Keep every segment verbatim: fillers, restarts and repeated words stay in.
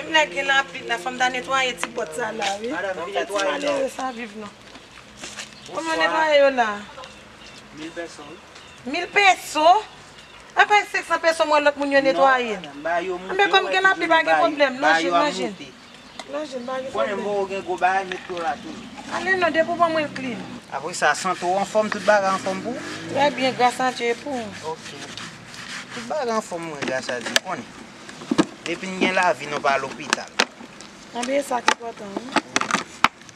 Lè gen lapli la, fò m ta netwaye ti pòt sa la, wi. Madanm, vin netwaye non. Malere sa viv non. Kòman netwaye yo la? Mil pèso, wi. Mil pèso? Apre senk san pèso mwen lòt moun yo netwaye. Anben kòm gen lapli pa gen pwoblèm. Lonje, lonje. Lonje, pa gen pwoblèm. Konnen m poko gen gwo bagay, met yo la toujou. Ale non, depi w ban mwen l clean. Apre sa, sante w anfòm, tout bagay anfòm pou ou? Trè byen, gras a Dye, e pou ou? Ok. Tout bagay anfòm mwen, gras a Dye, konnen. Depi n gen lavi, nou pa lopital. Anben, e sa k enpòtan, wi.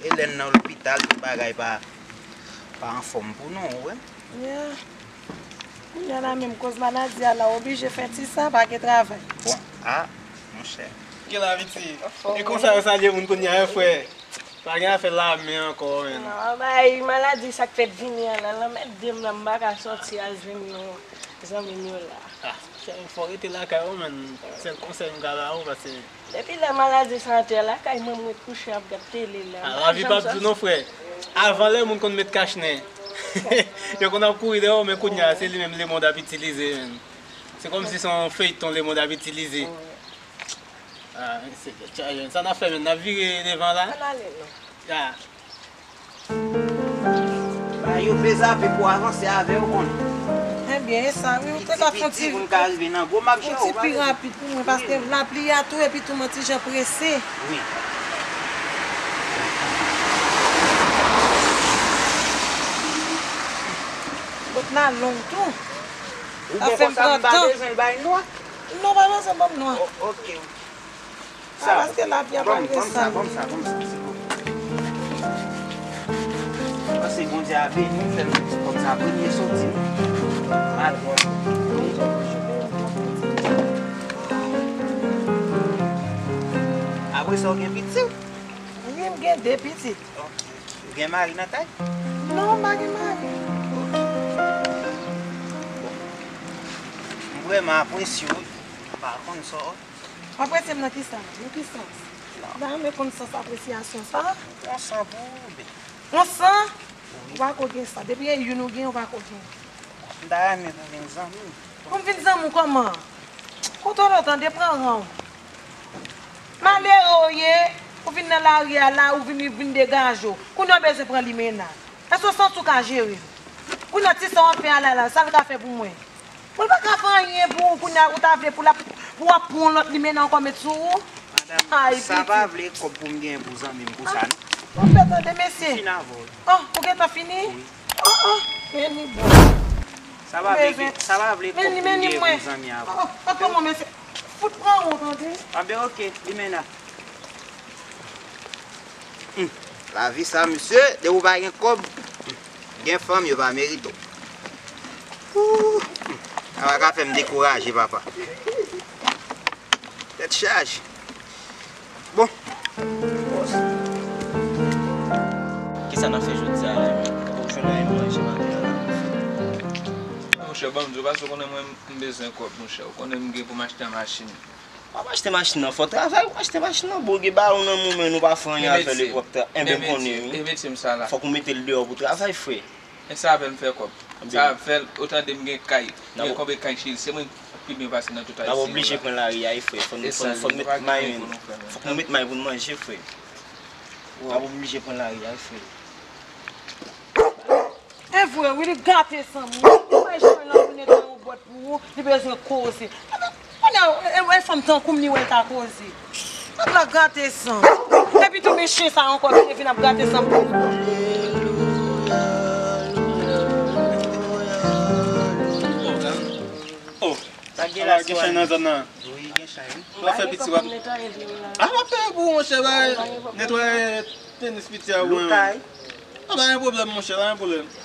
E lè n nan lopital, tout bagay pa, pa anfòm pou nou, ou wè. Yeah. Kounye a la menm, koz maladi a la, oblije fè ti sa, pa gen travay. Bon, a, monchè. Gen lavi ti. E konsa yo salye moun kounye a, wi, frè. Pa gen afè lame ankò, menn. Non, bay maladi sa k fèk vini an la, lanmède m la, m pa ka sòti al jwenn non zanmi m yo la. Ah, chè, fò w rete lakay ou, menn. Sèl konsèy m ka ba ou, paske depi lè maladi sa antre lakay mwen, m ret kouche ap gad tele la. Ah, lavi p ap di w non, frè. Avan lè moun konn met kach nen. Yo konn ap kouri dèyè w, men kounye a, se li menm lemonn ap itilize, menn. Se kòmsi se yon feyton lemonn ap itilize. Ah, se, sa n ap fè, menn? N ap vire devan la? Ann ale non. Ah. Ba yo pe zape pou avanse avè yo konnen. Ebyen, e sa wi, ou te ka fè yon ti, pou n ka rive nan gwo map jan ou pa bezwen. Yon ti pi rapid pou mwen, paske lapli a tou, epi tou m ti jan prese. Wi. Bòt la long tou. Ou gen konsa m pa bezwen l bay nwa? Non, pa bezwen ban m nwa. O-, ok. Sa, paske lapli a pa gen sa. Ban m sa, ban m sa, ban m sa, silvouplè. Paske Bondye a beni m, fè m ti kòb sa premye soti m. Malgre. Apre sa, ou gen pitit? Wi, m gen de pitit. Ok. Ou gen mari nan kay? Non, m pa gen mari. Bon. M vrèman apresye w. M pa konn sa w Apresye m nan ki sans? Nan ki sans? M ta renmen konn sans apresyasyon sa. Yon san pou ou, bebe. Yon san? Wi. Ou pa ko gen san. Depi e youn ou gen, ou pa ko gen. M ta renmen pou w vin zanmi m. Pou m vin zanmi w kòman? Kote w tande pran ran w? Malere w ye, ou vin nan lari a la, ou vin, vin degaje w. Kounye a w bezwen pran limena. Èske w santi w ka jere l? Kounye a ti sa w ap fè a la la, sa l ka fè pou mwen? Bon, l pa ka fè anyen pou ou kounye a, ou ta vle pou l ap, pou w ap pran yon lòt limena ankò met sou ou? Madanm, sa pa vle kòb pou m genyen pou zanmi m pou sa, non. Bon, fè tande, mesye. Fin avè w. Oh, ou gentan fini? Wi. Oh, oh, men li bon. Sa pa vle, sa pa vle kòb pou m genyen pou zanmi avè w. Oh, oh, kòman, mesye? Fout pran ou, tande? Anben, ok, limena. Hmm. Lavi sa, mesye, depi w pa gen kòb, hmm, gen fanm, yo pa merite w. Ooh, hmm. Sa pa ka fè m dekouraje, papa. Tèt chaje. Bon. Kisa n ap fè jodi a la, menm? Ou jwenn anyen pou manje maten an la? Monchè, ban m di w, paske w konnen mwen, m bezwen kòb, monchè. Ou konnen m gen pou m achte yon machin. W ap achte machin nan, fò w travay pou w achte machin nan. Bon, gen bawon nan men w, men nou pa fè anyen avè l, e w ap tra-, enben m konnen, wi. E metye m sa la. Fòk ou mete l deyò pou travay, frè. E sa apèn fè kòb. Sa ap fè l, ou tande m gen kay. Mwen konbyen kay cheri, se mwen k pi byen pase nan tout Ayiti yo la. N ap oblije pran lari a, wi, frè. Fò n, fò n, fò n met may, menn. Fòk nou met may pou n manje, frè. N ap oblije pran lari a, wi, frè. E vre, wi, li gate san m, wi. Ou wè jan l ap vin netwaye yon bòt pou ou, li bezwen koze. Kounye a, e, e fanm tankou m, li wè l ka koze. Nèg la gate san m. Epi tou, men chen sa ankò, vin, vin ap gate san m pou li. Oh, sa gen la, gen chen nan zòn nan. Wi, gen chen, wi. W ap fè piti, w ap. Ah, w ap fè pou ou, monchè, bay. Netwaye tenis piti a pou mwen. Ah, pa gen pwoblèm, monchè, pa gen pwoblèm.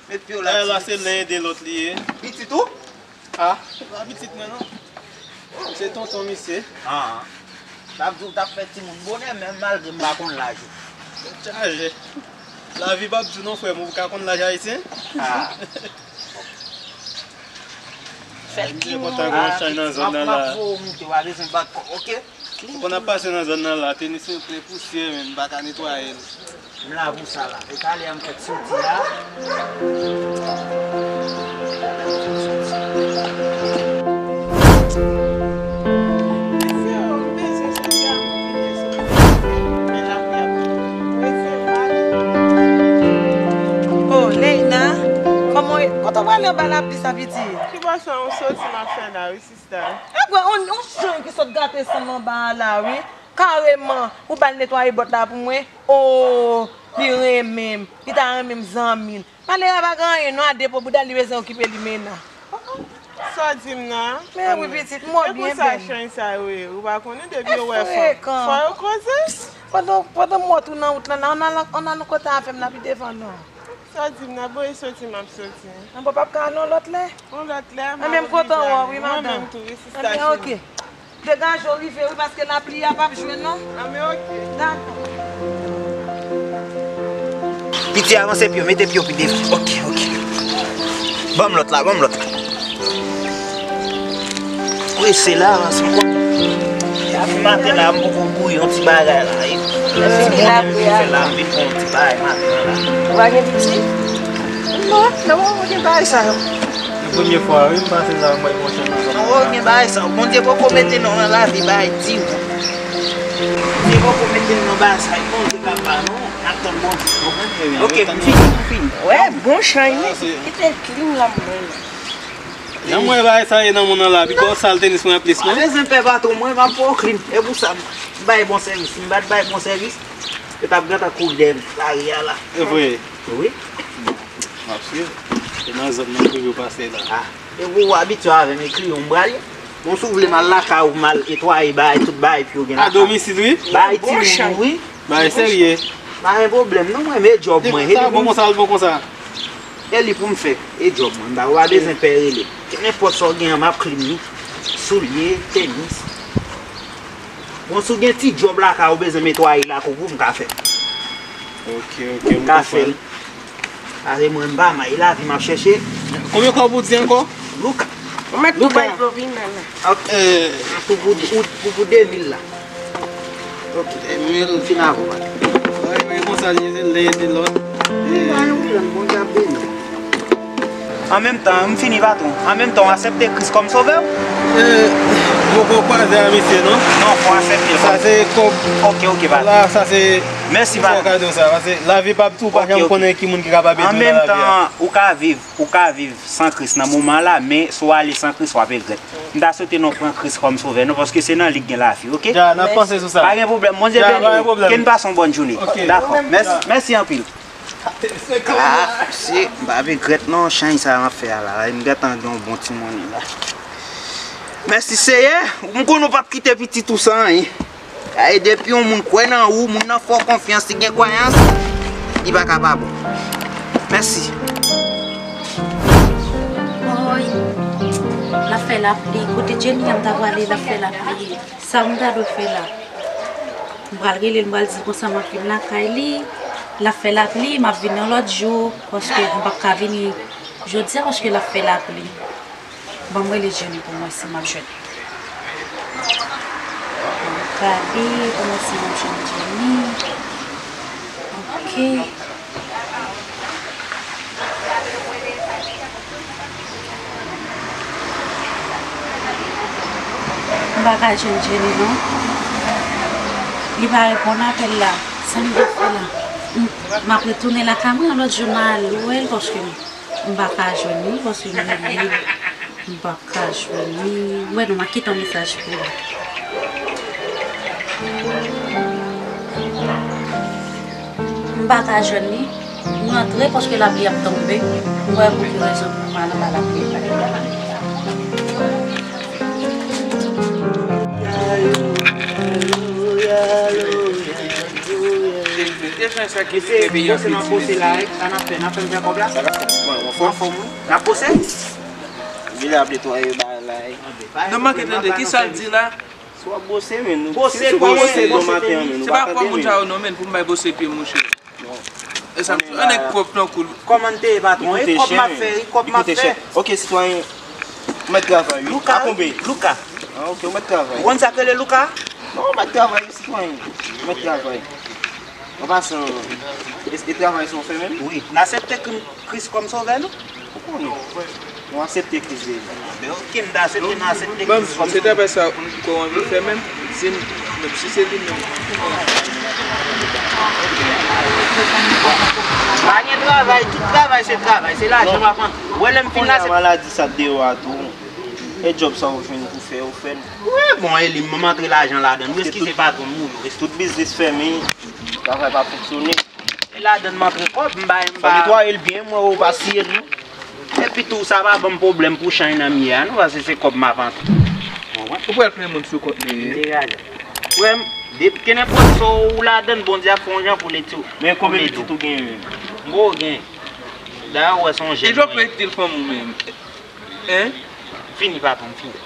Met pye w la, la, se len ede lòt li ye. Pitit ou? Ah, se pa pitit mwen, non. Se tonton misye. Ah. L ap di w t ap fè timoun bonè, menm malgre m pa konn laj ou. Tèt chaje. Lavi p ap di w non, frè m, ou ka konn laj Ayisyen? Ah. Fè l clean, non. M kontan gen yon chay nan zòn nan la. M ap, m ap voye w moute, w a bezwen bat kò, ok? Ou konn ap pase nan zòn nan la, tenis mwen plen pousyè, men m pa ka netwaye l. M la pou sa la. E talè a m fèk soti a. Mesye, m bezwen sa. Anba lapli sa, piti. Ki bò sa, yon soti m ap fè la, wi, sista? Egwe, on, on jan ki sot gate san m anba a la, wi. Kareman, ou ba l netwaye bòt la pou mwen. O, li renmen m. Li ta renmen m zanmi l. Malere a pa gen anyen non, a depo bouda li bezwen okipe li mena. Sa w di m nan? Men wi pitit, m wè w byen bèl. E konsa chay sa yo ye, ou pa konnen depi yo wè fanm. Fò yo koze. Pandan, pandan m wè w tou nan wout lan, nan, nan, nan, nan kote avè m nan pi devan non. Sa w di m nan, bon, e soti m ap soti. Anben, w p ap ka al yon lòt lè? Yon lòt lè, m ap vin. Anben, m kontan wè w wi, madanm. Mwen menm tou, wi, sista cheri. Anben, oke. Degaje w rive wi, paske lapli a p ap jwenn non. Anben, oke. Dakò. Piti, avanse pye w, mete pye w pi devan. Oke, oke. Ban m lòt la, ban m lòt la. Prese la, avanse ankò. Depi maten la, m poko bouyi yon ti bagay la. E, ti monnen m vin fè la, m vin fè yon ti bagay maten an la. Ou pa gen piti? Non, non, mwen gen bagay sa yo. Se premye fwa wi m pase la, m wè yon chay nan zòn nan. Non, gen bagay sa. Bondye poko mete nou nan lavi bagay di w. Bondye poko mete nou nan bagay sa. Bondye k ap ba nou. N ap tann Bondye. Oke, m fini, m fini. Wè, bon chay wi. Kite klim la mwen. Jan m wè bagay sa ye nan mond nan la, pi bò sal tenis mwen plis non. Pa bezwen pè patwon mwen, m ap pran klim. E pou sa m bay bon sèvis. Si m pa t bay bon sèvis, yo t ap gentan kouri dèyè m lari a la. E vre. Wi. M ap swiv. E nan zòn nan m toujou pase la. Ah, depi w abitye avè m, ekri yon m prale. Bon, si w vle m al lakay ou, m al netwaye bagay, tout bagay pou yo gen lakay. A domisil, wi. Bagay timoun, wi. Bagay serye. Pa gen pwoblèm, non, mwen, men djòb mwen. Sa bon konsa, l bon konsa. E li pou m fè, e djòb mwen. M pa, ou pa bezwen pè rele m. Nenpòt sa w gen an, m ap klim li. Soulye, tenis. Bon, si w gen ti djòb lakay ou bezwen netwaye lakou pou m ka fè. Ok, ok, m ka fè l. Pase mwen m pa may lavi m ap chèche. Konbyen kòb ou di ankò? Luka. Ou mèt tou bay dlo vin la. Ok. Pou, pou, pou, pou de mil la. Ok. De mil. M fin avè w. Wi, wi, konsa li ye, li ede lòt. Wi, pa gen pwoblèm, Bondye ap beni w. An menm tan, m fini patwon. An menm tan, w aksepte Kris kòm sovè w? E, m poko kwaze a misye, non. Non, fò w aksepte l. Sa se kòb. Ok, ok, patwon. La, sa se. Mèsi, patwon. Fò kado sa, paske lavi p ap tou, pa janm konnen ki moun ki kapab ede w nan lavi a. An menm tan, ou ka viv, ou ka viv san Kris nan moman la, men si w ale san Kris, w ap regrèt. M ta swete nou pran Kris kòm sovè nou, paske se nan li k gen lavi, ok? Ja, n ap panse sou sa. Pa gen pwoblèm, Bondye beni nou. Ke n pase yon bòn jounen. Ok. Dakò. Mèsi, mèsi anpil. Ah, mesye, m pa regrèt non, chay sa m ap fè a la. M gentan gen yon bon ti monnen la. Mèsi Seyè, m konnen w p ap kite pitit ou san anyen. Ay, depi yon moun kwè nan ou, moun nan fè w konfyans, li gen kwayans, li pa ka pa bon. Mèsi. Woy, l ap fè lapli. Kote Jenny an m ta prale, l ap fè lapli. Sa m ta dwe fè la? M pral rele l, m pral di konsa m ap vin lakay li. L ap fè lapli, m ap vin yon lòt jou, paske m p ap ka vini jodi a, paske l ap fè lapli. Ban m rele Jenny pou m wè si m ap jwenn. M ap gade pou m wè si m ap jwenn Jenny. Ok. M pa ka jwenn Jenny non. Li pa reponn apèl la. Sa m dwe fè la? M, m ap retounen lakay mwen, yon lòt jou m a al wè l paske m, m pa ka jwenn li, paske m rele l. M pa ka jwenn li. Wè non, m a kite yon mesaj pou li. M pa ka jwenn li. M rantre paske lapli ap tonbe. M wè pou ki rezon pou m al anba lapli. Mesye, pase n ap pose la, sa n ap fè, n ap fè m fè kòb la? Anfòm, wi. N ap pose? Vin ap netwaye bagay la. Non, manke tande, ki sa l di la? Si w ap bwose, men, nou, bwose, si w bwose, bwose, bwose, bwose, men, nou pa tande, men. Se pa pwòp moun sa yo non, men, pou m bay bwose pye m, monchè. Non. E sa, yon nèg pwòp tankou l. Kòman n te ye, patwon? E kòb m ap fè, e kòb m ap fè. Ok, sitwayen, ou mèt travay, wi. Louka, a konbe? Louka. Ah, ok, ou mèt travay. Ou konn sa k rele Louka? Non, ou mèt travay, wi, sitwayen. Ou mèt travay. An pasan, e, e travay sa w fè menm? Wi, n aksepte Kris kòm sovè nou. Ou konnen. Nou aksepte Kris deja. Ben, ok, m ta swete nou aksepte Kris kòm sovè. Se travay sa ou poko anvi fè menm? Si m, Si se li menm. Pa gen travay, tout travay se travay, se lajan m ap antre. Ou wè lè m fin la, se maladi sa deyò a tou. E djòb sa ou jwenn pou fè, ou fè l. Wi, bon, e li, m antre lajan ladan l. Ou eskize patwon m, ou yo. Tout biznis fèmen, travay pa fonksyone. E ladan m antre kòb, m bay, m ba. Fò netwaye l byen, mwen ou pa siye l, non. Epi tou, sa pa ban m pwoblèm pou chay nan miye a, non, paske se kòb m ap antre. Ou pral plen moun sou kont li. M degaje. Frè m, depi kenenpòt sa ou ladan l, Bondye ap fè yon jan pou l ede w. Men konbyen pitit ou genyen menm? M poko gen. Dayè, ou wè se yon jèn mwen ye. E jan w fè di l fanmi w menm? Hein? Fini, patwon, m fini.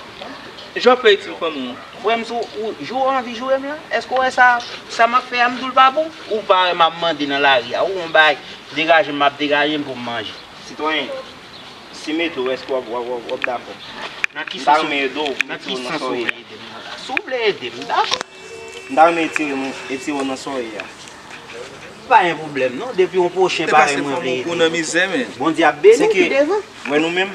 Jan w fè di l fanmi w? Frè m, si w, jou w anvi joure m la, èske w wè sa, sa m ap fè a, m di w l pa bon? Ou pa wè m ap mande nan lari a, ou wè yon bagay, degaje m, m ap degaje m pou m manje. Sitwayen, si m ede w, èske w ap, w ap, w ap, w ap dakò? Nan ki sans ou, nan ki sans ou vle ede m nan la? Si w vle ede m, m dakò. M ta renmen etire mwen, etire w nan sa w ye a. Pa gen pwoblèm non, depi yon pwochen parèy mwen vle ede. Bondye ap beni w pi devan. Wè nou menm,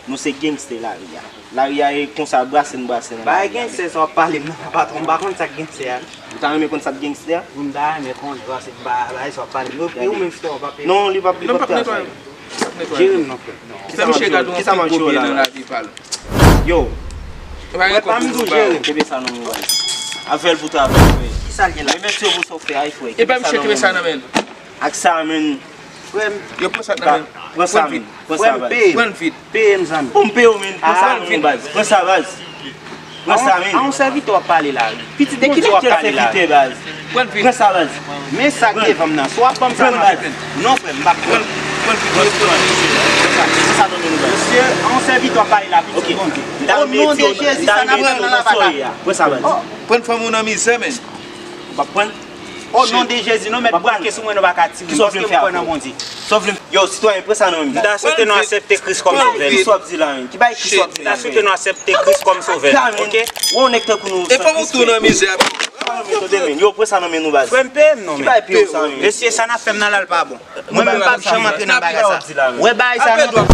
nou se gangstè lari a. Lari a e konsa brase n brase nan lari a. Bay gangstè sa w ap pale m nan, patwon, m pa konn sa k gangstè a. Ou ta renmen konn sa k gangstè a? Wi, m ta renmen konnen, paske m pa bay sa w ap pale m yo, e ou menm Fito w pa pe. Non, li p ap, li p ap fè sa. Jere m non, frè. Fè misye gade yon kout byen nan lavi pa l. Yo. Frè pa m di w jere m. Kenbe sa nan men w, baz. Afè l pou travay, frè. Kisa l gen la? Remèsye w pou sa w fè a, frè. E pa misye kenbe sa nan men l. Ak sa, menn. Frè m. Yo pran sa k nan men l. Pran sa, menn. Pran sa, baz. Frè m, peye m. Peye m, zanmi. Bon, m peye w, menn. Pran sa, menn, baz. Pran sa, baz. Pran sa, menn. A yon sèvitè w ap pale la, wi. Pitit Bondye w ap pale la, wi. Pran sa, baz. Men sa k devan m nan. Si w ap ban m sa, m ap pran. Non, frè m, m p ap pran. Pran sa, pran sa nan men nou, baz. Mesye, a yon sèvitè w ap pale la, pitit Bondye. O non de Jezi, sa n ap fè nan lapat la. Pran sa, baz. Pran fanmi w nan mizè, menn. Ou p ap pran? O non de Jezi, non, mèt brake sou mwen, nou pa ka tire m, paske m kwè nan Bondye. Yo, sitwayen, pran sa nan men m. M ta swete nou aksepte Kris kòm sovè nou. Kisa w ap di la, menn? Ki bagay kisa w ap di la, menn? M ta swete nou aksepte Kris kòm sovè nou, oke? Ou wè yon nèg tankou nou. E fò nou tou nan mizè. Yo, pran sa nan men nou, baz. Frè m, peye m non, menn. Ki bagay peye w sa, menn? Mesye, sa n ap fè m nan la, l pa bon. Mwen menm, m p ap janm antre nan bagay sa. Wè bagay sa, non.